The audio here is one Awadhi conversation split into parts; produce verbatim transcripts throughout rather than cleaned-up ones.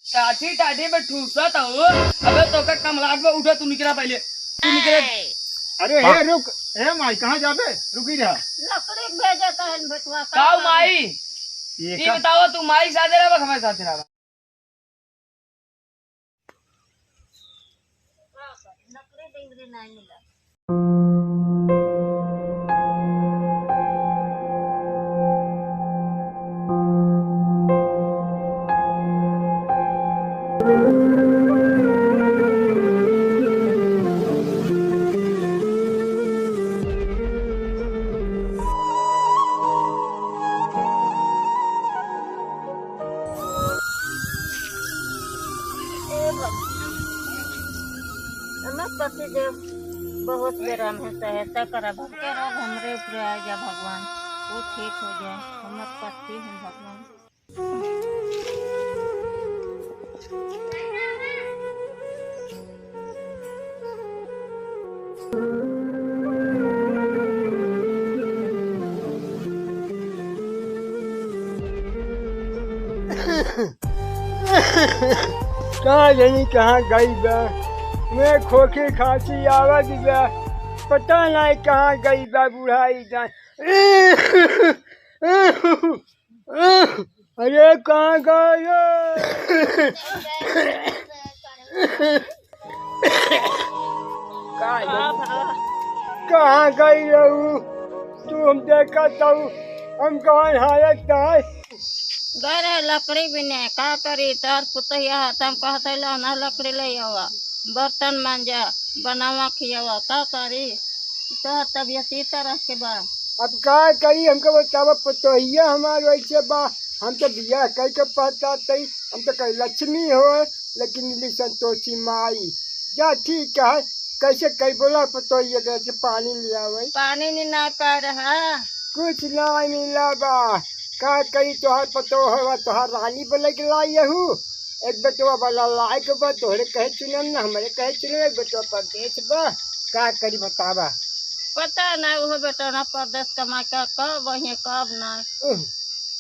टाठी टाठी में ठूसत हो। अबे तोका कमलाट में उठा, तू निकला पहले, तू निकले। अरे हे रुक, हे माई, कहाँ जाबे? रुकी रहा। लकड़ी भेजे कहन बेटवा, का काऊ करी? माई? ये ई का? बताओ, तू माई साथे रहबा, हमारे साथे रहबा? लकड़ी डिंगरी नहीं मिला। ए भगवान, हमार पति देव बहुत बेरा में, सहायता करा, भक्तों रोग हमरे ऊपर आ जा भगवान, वो ठीक हो जाए, हमार पति हैं भगवान। का जानी कहाँ गई बा, मैं खोखी खांसी आवत बा, पता नहीं कहाँ गई बा बुढ़ाई जान। अरे कहाँ गई रे? कहाँ गई? कहाँ गई रहू? तू हम देखत हऊ, हम कहाँ हालत है? गए रहे लकड़ी बिने, का करी, तोहर पुतहिया है, त हम कहत है, "ला ना लकड़ी ले आवा, बर्तन मांजा, बनावा, खियावा, का करी?" तोहर तबियत ई तरह के बा। अब का करी, हमका बतावा, पतोहिया हमार वैसे बा, हम तो बियाह कई के पहचात हई, हम तो कही लक्ष्मी हो, लेकिन मिली संतोषी माई। जा ठीक है, कैसे कई बोला पतोहिया के से पानी ले आवे? पानी नहीं ना पा रहा। कुछ ना मिला बा, का करी, तोहार पतोह हवा, तोहार रानी बोले के लाई यहू। एक बेटवा वाला लायक बा, तोहरे कहे चुनम ना, हमरे कहे चुनम, एक बेटवा परदेश बा, का करी बतावा? पता ना, वो बेटा ना परदेश कमा के कब अइहे, कब ना। उह,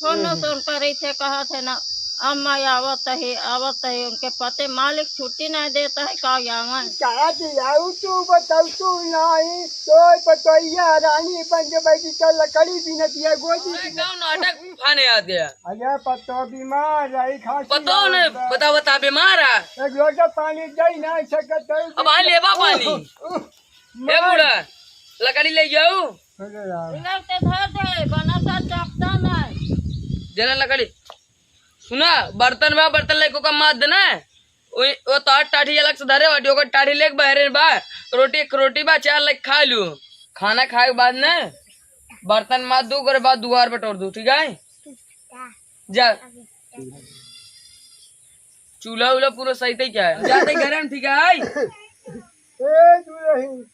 फोन उह। सोन करी थे, कहत है ना, "अम्मा आवत है, आवत है", उनके पते मालिक छुट्टी ना देता है, का आवन? का दियाऊ तू बताऊ तू नाही, तोय पतोहिया रानी बन के बैठी तो लकड़ी बिनत है गोदी अरे, बिनत। कौन नाटक फाने आ गया? अरे पतो बीमार है, खांसी पतो आवत ने, बा। बता, बता, बीमार है। एक लोटा पानी दे ना सकत है। अब आ लेबा पानी। उह, उह, ए मार। बूढ़ा, लकड़ी ले जाऊ। अरे यार। इधर के धर दे, बना सा चापता नहीं। जरा लकड़ी। सुना, बर्तन बा, बर्तन लेको का मार देना। ओ, ओ तो टाठी अलग से धरे बाटी, ओकर टाठी लेके बहरे बा। रोटी, एक रोटी बा, चार लेके खा लू। खाना खाए के बाद ना, बर्तन मार दू, ओकरे बाद दुआर बटोर दू, ठीक है? जा। चूल्हा उल्हा पूरा सही तई क्या है? जाते घर में, ठीक है? ए दुलहिन,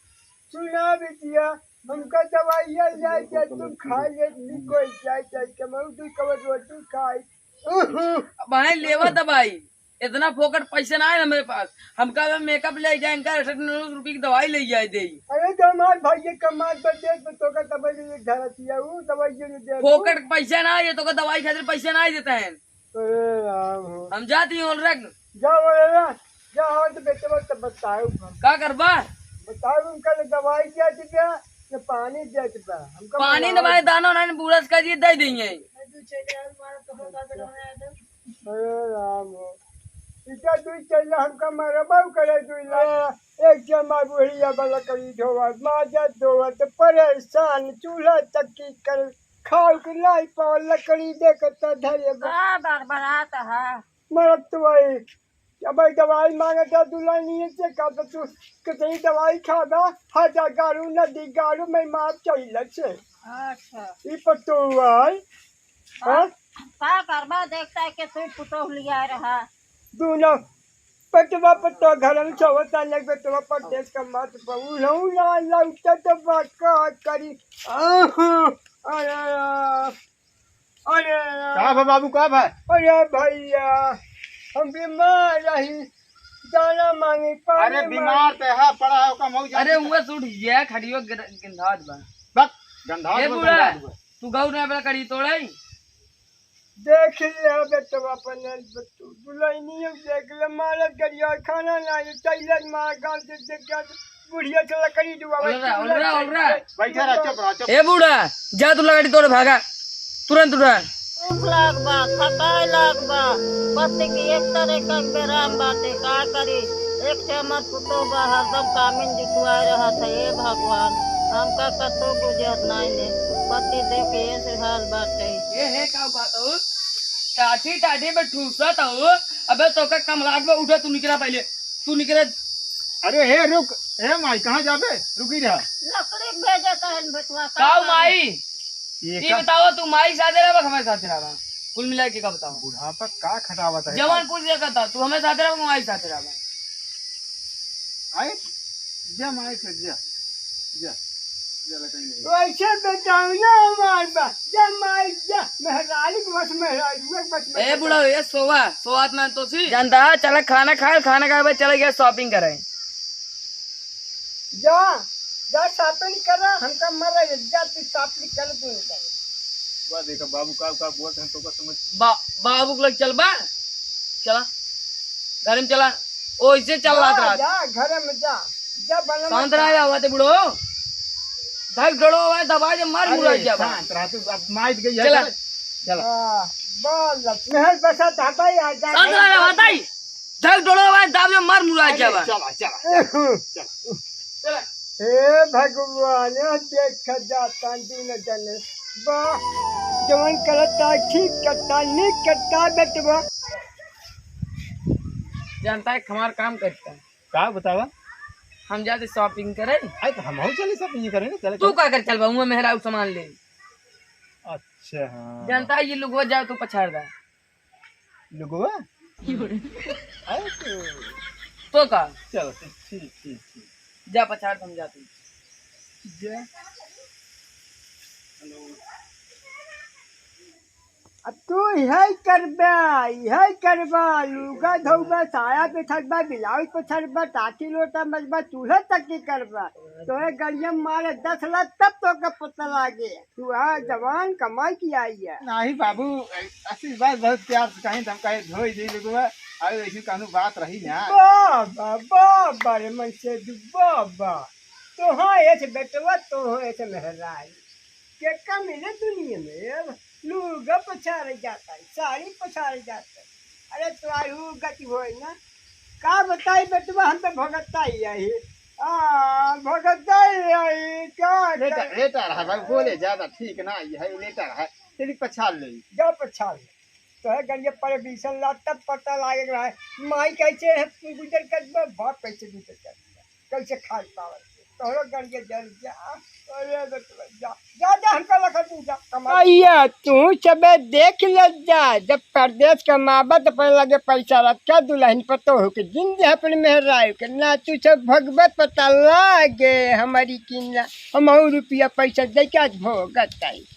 सुना बिटिया, हमका दवाइया ले जा, तुम खा ले, निकल जाए, जाए के मैं दू कवर रोटी खाई। भाई लेवा दवाई, इतना फोकट पैसे ना है ना मेरे पास। हमका मेकअप ले जाए, इनका एक सौ रुपये की दवाई ले जाए दे। अरे तो हमार भाई ये कमाल पर दे, तो तोका दवाई ले धरती है, वो दवाई ये दे। फोकट पैसा ना है, ये तोका दवाई खातिर पैसा ना देता है। अरे राम हो। हम जाती हैं, रख। जा बोले ना, जा, हाँ, तो बेटवा तो बताओ हम। का करबा? बताओ, उनका ले दवाई क्या दे दिया, ये पानी दे दिया। हमका पानी बताओ। दवाई दाना उन्होंने बूढ़ा से कह दिए, दे देंगे। अरे राम हो। इतना दूर चल रहा, हमका मरबा करे, दूर ला। एक जमा बुढ़िया वाला करी धोवा, माजा धोवा, तो परेशान, चूल्हा चक्की कर, खाओ के लाई पाओ, लकड़ी दे के तो धरे बा। का बड़बड़ात है? मरत तो वही। अब भाई दवाई मांगत है दुल्हनिया से, का तो तू कितनी दवाई खा बा, हजा गारू, नदी गारू, मैं मार चहिलत से। अच्छा। ई पतोह है। हाँ? का, का करबा, देखता है कि तू पुतोह लिया रहा। दूनो पेटवा पतोह घर में सोवता, नहीं पेटवा परदेश का मत बहु लहू ना लौटत बा, का करी? आह, अरे, अरे। का भा बाबू, का भा? अरे भैया, हम बीमार रही, दाना मांगी, पानी अरे मांगी। बीमार ते है, पड़ा है, ओका मऊ जाने अरे के। उहे सूट ये खड़ियो गिर-, गिंधात बा। बक, गंधात ए बा, बूढ़ा, गंधात बा। तू गऊ ना बड़ा कड़ी तोड़ाई। देख ले बेटवा, अपन दुल्हनियो देख ले, मारत गरिया, खाना ना, ये टैलर मार, गाँव से देख के बुढ़िया से लकड़ी दुआवे, ओलरा, ओलरा, ओलरा। बैठा रह, चुप रह, चुप। ए बूढ़ा, जा तू लकड़ी तोड़ भागा, तुरंत उठा। भूख लाग बा, थकाए लाग बा, पति के एक तरह का बेराम बाटे, का करी? एक ठे हमर पुतोह बा, हरदम कामिन जुटवाए रहत है। ए भगवान, हमका कतो गुजर नाई ने, पति देव के ऐसे हाल बाटे। ए हे, का बात हो? टाठी टाठी में ठूसत हो। अबे तोका कमलाट में उठा, तू निकला पहले, तू निकले। अरे हे रुक, हे माई, कहाँ जाबे? रुकी रहा। लकड़ी भेजे कहन बेटवा, का काऊ माई? ये ई का बताओ, तू माई साथे रहबा, हमारे साथे रहबा? कुल मिला के का बताओ? बुढ़ापा का खटावत है? जवान कुछ नहीं कहता, तू हमारे साथे रहबा, माई साथे रहबा? आए, जा माई से, जा, जा, जा लकड़ी ले। वैसे बताओ ना हमार बा, जा माई, जा, मेहरारू के बस, मेहरारू के बस। ए बुढ़ा, ये सोवा, सोवात ना तो सी। जानता है, चला खाना खाए, खाना खाए बाद चला गया shopping करे। जा, जा shopping करा, हमका मरे, जा तू shopping कर, तू निकल। वाह, देखा बाबू का, का बोलत हैं, तोका समझ। बा-, बाबू के लग चल बा, चला, घर में चला, ओइसे चल रहा जा, था। जा, घर में जा, जा, बना शांत मत रहा, जा। आवा ते बुढ़ो, धक डरो आवा, दबा जे मार अरे, मुराई जाबा। शांत रहा, तू अब माइट गई है, चला। चला। हाँ, बोल, महल बसा था भाई, आ जा, शांत रहा, बताई। धक डोलो भाई, दाब जो मार मुराई अरे, जाबा। चला, चला, चला, चला। चला। हे भगवान, देख जाता दूनो जने। बा, जवन करता, ठीक करता, नीक करता, बेटवा। जानता है, हमार काम करता है। का बतावा? हम जाते shopping करे। अरे, तो हमहू चली shopping करे ना, चले, तू चले। का कर चलबा, हुआ मेहरारू सामान ले। अच्छा, हाँ। जानता है, ये लुगवा जाओ तो पछाड़ दा। लुगवा? अरे तो तो का? चलो, ठीक, ठीक, ठीक। जा पछाड़, हम जाते हैं। जा। अब तू इहे करबा, इहे करबा, लुगा धोबा, साया पिछड़बा, ब्लाउज पिछड़बा, टाटी लोटा मजबा, चूल्हा तक की करबा। तोहे गड़िया मारे दस लाख तब तोके पता लागे। तू आ जवान कमाई की आई है। नाही बाबू, आशीर्वाद बहुत प्यार से कहीं, हम कहे धोई दे लुगवा, अरे ऐसी कानू बात रही ना। बाबा, बाबा रे मन से दु बाबा। तो हाँ, ऐसे बेटवा, तो हो ऐसे मेहरारू। के का मिले दुनिया में? अब लूगा पछाड़ जाता है, साड़ी पछाड़ जाता है। अरे, तो आयु गति होए ना। का बताई बेटवा, हम तो भगता ही आई। आ, भगता ही आई, का लेटा, कर- लेटा रहा भाई, बोले ज्यादा ठीक ना, ये है, लेटा रहा। चली पछाड़ ले। जा पछाड़ ले। तो है गंजे पर बीसन ला, तब पता लागे रहा है। माई कैसे है, तू गुजर कर दे, बाप कैसे गुजर कर दे, कैसे खाए पावे। तोहरो गंजे जल जा। अरे बेटवा, जा, जा, जा, हमका लगा तू जा, कमा। भैया, तू सबे देख ले जा, जब परदेस कमाबा त अपने लगे पैसा रखा, दुल्हन पतोह के जिंदे अपने मेहरारू के, ना तू सब भगवत पता लागे हमारी किन्ना, हमहू रुपया पैसा दे के आज भोगत आई।